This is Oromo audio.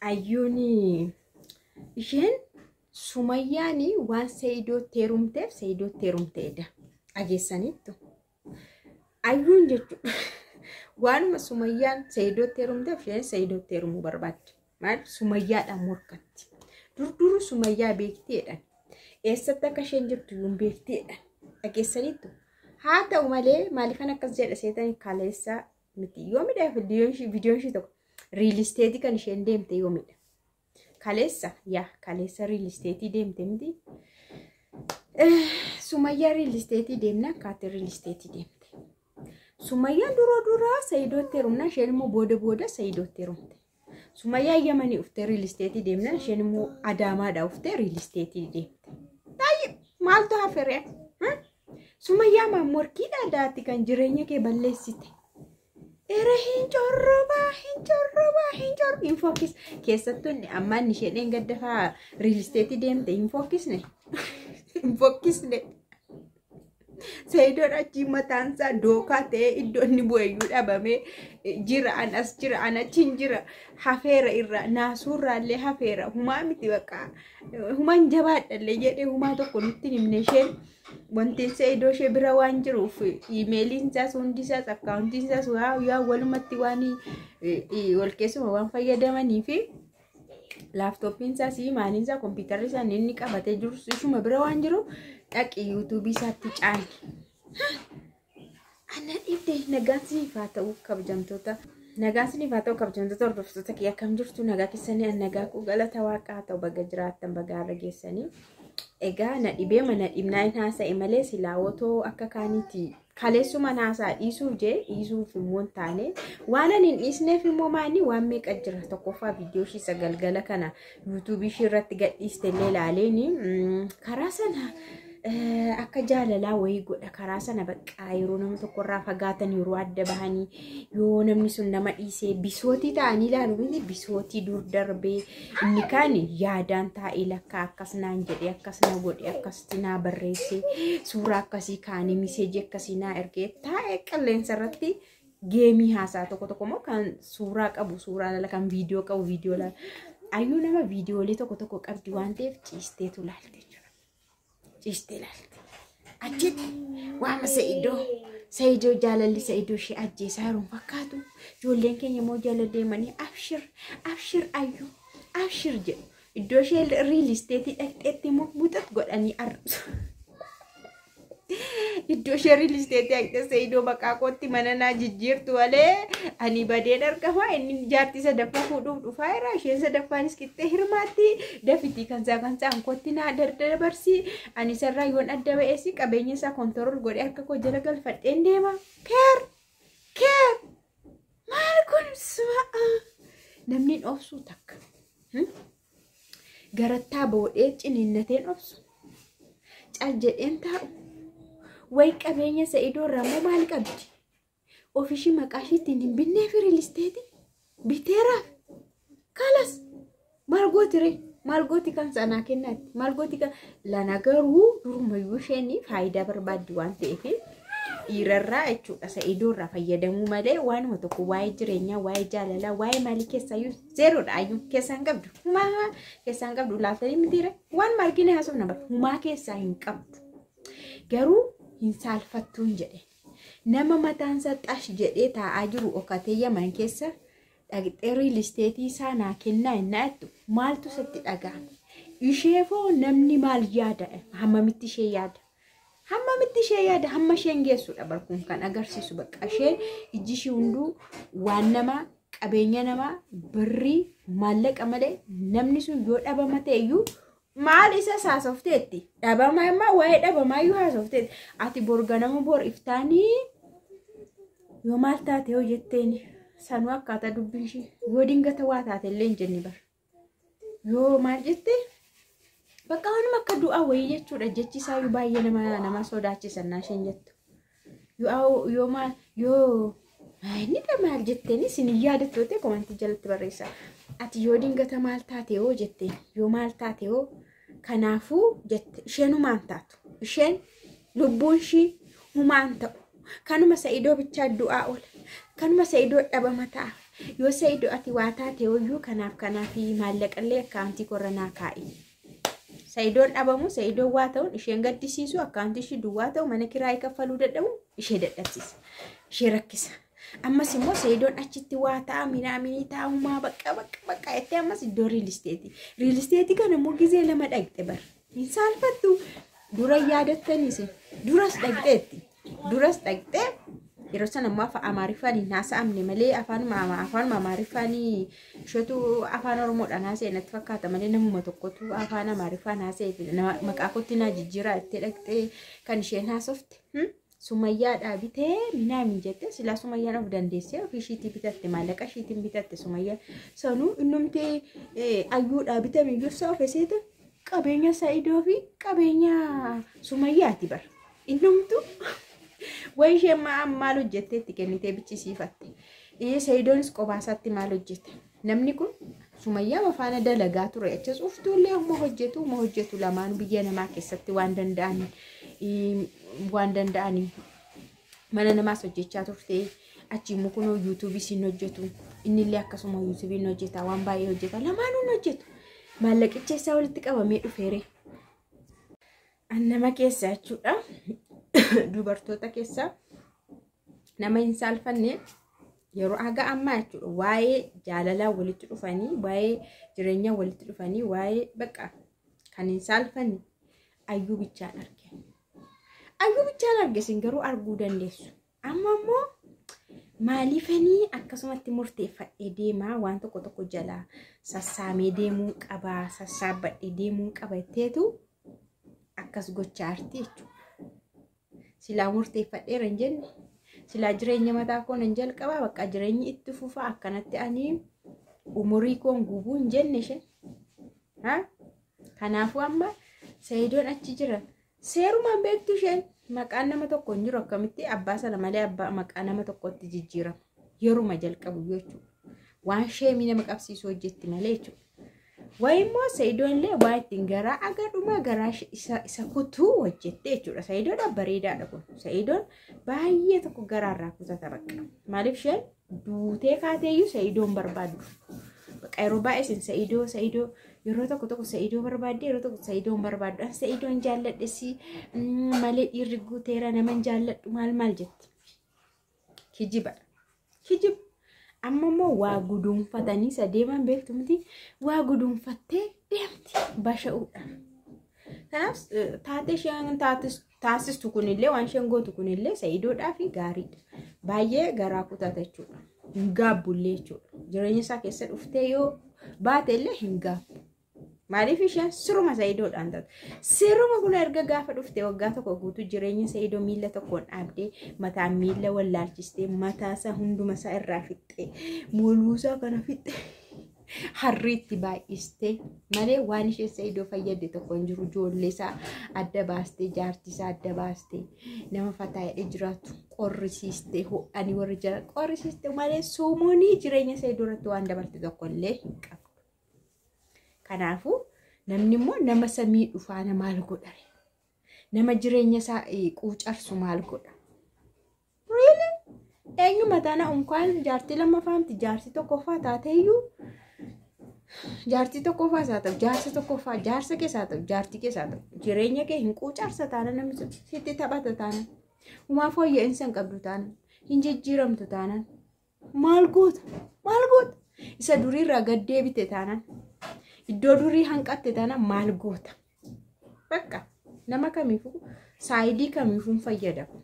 Ayyuun isheen Sumayyaan waan Sa'idootti heerumteef Sa'idootti heerumteedha. Dhageessaniittu. Ayyuun jechuudha. Waanuma Sumayyaan Sa'idootti heerumteef isheen Sa'idootti heerumuu barbaaddi. Maal Sumayyaadhaan morkatti. Durduru Sumayyaa beekteedha. Eessatti akka isheen jirtu iyyuu beekteedha. Dhageessaniittu. Haa ta'u malee maaliifan akkas jedha seetanii kaleessa miti. Yoomidha viidiyoon ishee tokko real estate kan isheen deemte yoomidha. Kaleessa yaa kaleessa real estate deemte miti. Sumayyaa real estate deemnaan kaatee real estate deemte. Sumayyaan duroo duraa Sa'idootti heerumnaan isheen immoo booda booda Sa'idootti heerumte. Sumayyaan Yamanii uftee real estate deemnaan isheen immoo Adaamaadhaa uftee real estate deemte. Taayee maaltu hafere? Sumayyaa maan morkiidha daatti kan jireenya kee balleessite. Ere hin corrobaa hin corrobaa hin corrobaa hin fokkis. Keessattuu inni ammaan inni isheen dheengadda fa'aa real estate deemte hin fokkisne. Hin fokkisne. Sayidoon achii mataan isaa dookaa ta'ee iddoo inni bu'eeyyuu dhabamee jira an as jira an achi hin jira hafeera irraa naasuurraallee hafeera humaa miti bakka humaan jabaadhallee jedhee humaa tokko nutti hin himne isheen wanti Sayidoo ishee bira waan jiruuf iimeeliin isaas hundi isaas akkaawuntiin isaas yaa walumatti waan wal keessuma waan fayyadamanii fi laaptooppiin isaas maaliin isaa kompiitarri isaa inni qabatee jiru ishuma bira waan jiru dhaqi yuutuubii isaatti caani. Ana dhibde nagaan siniif haa ta'u kabajamtoota. Nagaan siniif haa ta'u kabajamtoota hordoftoota kiyya akkam jirtu nagaa keessanii an nagaa koo galata waaqaa haa ta'u baga jiraattan baga har'a geessanii. Egaa na dhibee mana dhibnaa hin haasa'e malee silaa otoo akka kaaniiti kaleessuma haasaa dhiisuuf jee dhiisuuf immoo hin taane waan ani hin dhiisneef immoo maani waan meeqa jira tokkoffaa viidiyoo ishii isa galgala kana yuutuubii ishii irratti gadhiiste illee ilaaleeni karaa sana akka jaalalaa wayii godha karaa sana baqqaa yeroo nama tokkorraa fagaatan yeroo adda bahanii yoo namni sun nama dhiisee bisootii ta'anii ilaalu miti bisootii dur darbee inni kaan yaadaan taa'ee lakkaa akkas naan jedhee akkas na godhe akkasitti naa barreesse suuraa akkasii kaanii miseejii akkasii naa ergee taa'ee qilleensa irratti geemii haasaa tokko tokko immoo kan suuraa qabu suuraa lala kan viidiyoo qabu viidiyoo lala ayyuu nama viidiyoolee tokko tokko qabdi waan ta'eef ciisteetu laalte jechuudha. Ciistee ilaalte. Achitti waama Sa'idoo. Sa'idoo jaalalli Sa'idoo ishee ajjeesaa jiru hin fakkaatu. Ijoolleen keenya immoo jala deemanii abshir abshir ayyuu abshir jedhu. Iddoo ishee real estate dhaqxeetti immoo muxat godhanii arrabsu. Iddoo ishee real estate dhaqxee Sa'idoo maqaa kootti mana naa jijjiirtu malee ani badeen argama inni jaartii sadaffaa fuudhuuf dhufaa jira isheen sadaffaanis qixxee hirmaatti dafitii kan isaa kan isaa kootti naa dabarsi ani isarraa yoon adda ba'eesi qabeenya isaa control godhee harka koo jala galfadheen deema. Keer keer maal kun suma'a namni hin obsu takka garattaa boodhee ciniinnateen obsu cal jedheen taa'u. Wayi qabeenya Sa'idoo irraa immoo maal qabdi? Ofiishii maqaa ishiitiin hin binneef real estate biteeraaf. Kalas maal gooti ree? Maal gooti kan sanaa kennaatti? Maal gooti kan lana garuu durumayyuu isheen faayidaa barbaaddi waan ta'eef dhiirarraa jechuudha Sa'idoo irraa fayyadamuu malee waanuma tokko waa'ee jireenyaa, waa'ee jaalalaa, waa'ee maalii keessaayyuu zeeroodha ayyuu keessaa hin qabdu. Humaa keessaa hin qabdu laaltanii mitiire waan margine haasofna bara humaa keessaa hin qabdu. Garuu hin saalfattuun jedhe. Nama mataansaa xash jedhee taa'aa jiru okatee Yaman keessa dhaqxee real estate isaa naa kennaa hin jettu maaltu sitti dhaga'ame? Isheefoo namni maal yaada? Hammamitti ishee yaada? Hammamitti ishee yaada? Hamma isheen geessudha barkuun kan agarsiisu bakka isheen ijji ishee hunduu waan namaa qabeenya namaa birrii maallaqa malee namni sun yoo dhabama ta'e iyyuu maal isa haasofteetti? Dhabama immoo waa'ee dhabamaa iyyuu haasofteetti. Ati bor ganama bor iftaanii yoo maal taate yoo jetteen sanuu akkaataa dubbiin ishee yoo dingata waa taate illee hin jenne bara. Yoo maal jette bakka waanuma akka du'aa wayii jechuudha jechi isaayyuu baay'ee nama nama sodaachisa naa isheen jettu. Yoo yoo maal yoo inni maal jetteen isin hin yaadattu ta'e komantii jalatti barreessa. Ati yoo dingata maal taate yoo jetteen yoo maal taate yoo kanaafuu jette isheen humaan taatu isheen lubbuun ishii humaan ta'u kanuma Sa'idoo bichaa du'aa oola kanuma Sa'idoo dhabama ta'a Yoo Sa'iidoo ati waa taate hoyyuu kanaaf kanaaf maallaqallee akkaawuntii korra naa kaa'i. Sa'iidoon dhabamu, Sa'iidoon waa ta'uun isheen gaddisiisu, akkaawuntii ishee duwwaa ta'u, mana kiraayii kaffaluu dadhabu ishee dadhabsiisa. Ishee rakkisa. Ammas immoo Sa'iidoon achitti waa ta'a minaaminii taa'umaa bakka bakka bakka jettee ammas iddoo riilisteetii. Riilisteetii kana immoo gizee lama dhaqxe bara. Hin saalfattu. Dura yaadattanis duras dhaqxeetti. Duras dhaqxee yeroo sana immoo afaan Amaariffaan hin haasa'amne malee afaanuma Amaariffaan isheetu afaan Oromoodhaan haasa'e natti fakkaata malee namuma tokkotu afaan Amaariffaan haasa'e maqaa kootti naa jijjiiraa jettee dhaqxee kan isheen haasofte. Sumayyaadhaa bitee minaamin jette silaa Sumayyaan of dandeessee ofii ishiitii bitatte maallaqa ishiitiin bitatte Sumayyaan sanuu innumtee ayyuudhaa bitame iyyuu isaa of eseete qabeenya Sa'idoo fi qabeenya Sumayyaati bara. Innumtu wayi isheen maal hojjettee itti kennitee bichisiifatte. Sa'idoonis qobaasaatti maal hojjete? Namni kun Sumayyaa faana dalagaa ture. Achas uftuullee uma hojjetu lamaan biyya namaa keessatti waan danda'anii mana namaas hojjechaa turte. Achi immoo kunoo yuutuubii siin hojjetu. Innillee akkasuma yuutuubiin hojjeta waan baay'ee hojjeta lamaanuu hojjetu. Maallaqicha isaa walitti qabamee dhufeere. Nama keessa jechuudha. Dubartoota keessa nama hin saalfanne yeroo haga ammaa jechuudha. Waa'ee jaalalaa walitti dhufanii, waa'ee jireenyaa walitti dhufanii, waa'ee bakka kan hin saalfanne ayyuu bichaan arge. Ayyuu bichaan arge isin garuu arguu dandeessu. Amma immoo maaliifanii akkasumatti murteeffadhee deemaa waan tokko tokko jalaa sassaamee deemuu qabaa, sassaabbadhee deemuu qaba jetteetu akkas gochaa jirti jechuudha. Silaa murteeffadheera hin jenne, silaa jireenya mataa koo nan jalqabaa bakka jireenyi itti fufaa akkanatti ani umurii koon gubuu hin jenne isheen. Kanaafuu amma Sa'iidoon achi jira. Seerumaan beektu isheen maqaan nama tokko hin jiru akkamitti abbaa sana malee abbaa maqaa nama tokkotti jijjiirama. Yeruma jalqabu jechuudha. Waan sheemii nama qabsiisu hojjetti malee jechuudha. Wayi immoo Sa'iidoon illee waa ittiin garaa agadhuma garaa isa kutuu hojjette jechuudha. Sa'iidoon bareedaadha kun. Sa'iidoon baay'ee tokko garaarraa kutata bakka. Maaliif isheen duutee kaateeyyuu Sa'iidoon barbaaddu. Bakka yeroo baay'ee isin Sa'iidoo yeroo tokko tokko Sa'iidoo barbaadde yeroo tokko Sa'iidoon barbaaddu. An Sa'iidoon jaalladhe malee dhiirri guuteera nama jaalladhu maal maal jetti. Kijiba. Kijiba. Amma immoo waa guduunfatanii isa deeman beektu miti waa guduunfattee deemti basha'uudhaaf. Kanaaf taatee isheen taasistu kunillee waan isheen gootu kunillee Sa'iidoodhaaf gaariidha. Baay'ee garaa kutata jechuudha. Hin gaabbullee jechuudha. Jireenya isaa keessa dhuftee yoo baate illee hin gaabbu. Maaliif isheen siruma Sa'iidoodhaan taatu. Siruma kun erga gaafa dhufte waggaa tokko guutuu jireenya Sa'iidoo miila tokkoon dhaabdee mataa miila wallaalchistee mataasaa hundumasaa irraa fixxee moluusaa kana fixxee harriitti baay'istee malee waan isheen Sa'iidoo fayyadde tokko hin jiru. Ijoollee isaa adda baastee jaartii isaa adda baastee nama fataa hidhee jiraatu qorrisiistee ho'anii warri jira qorrisiistee malee sumuunii jireenya Sa'iidoo irratti waan dabarte tokko illee hin qabu. Kanaafuu namni immoo nama samii dhufaana maal godha? Nama jireenya isaa quucarsu maal godha? Really? Eenyu mataana unkaan jaartii lammaffaa miti jaartii tokkoffaa taateeyyuu jaartii tokkoffaa isaa ta'u jaarsa tokkoffaa jaarsa keessaa ta'u jaartii keessaa ta'u jireenya kee hin quucarsa taana namni sitti taphata taana humaa fooyya'insa hin qabdu taana hin jijjiiramtu taanaan maal goota? Maal goota? Isa duriirraa gad deebite taanaan iddoo durii hanqatte taana maal goota? Bakka nama kamiifuu saayidii kamiifuu hin fayyadamu.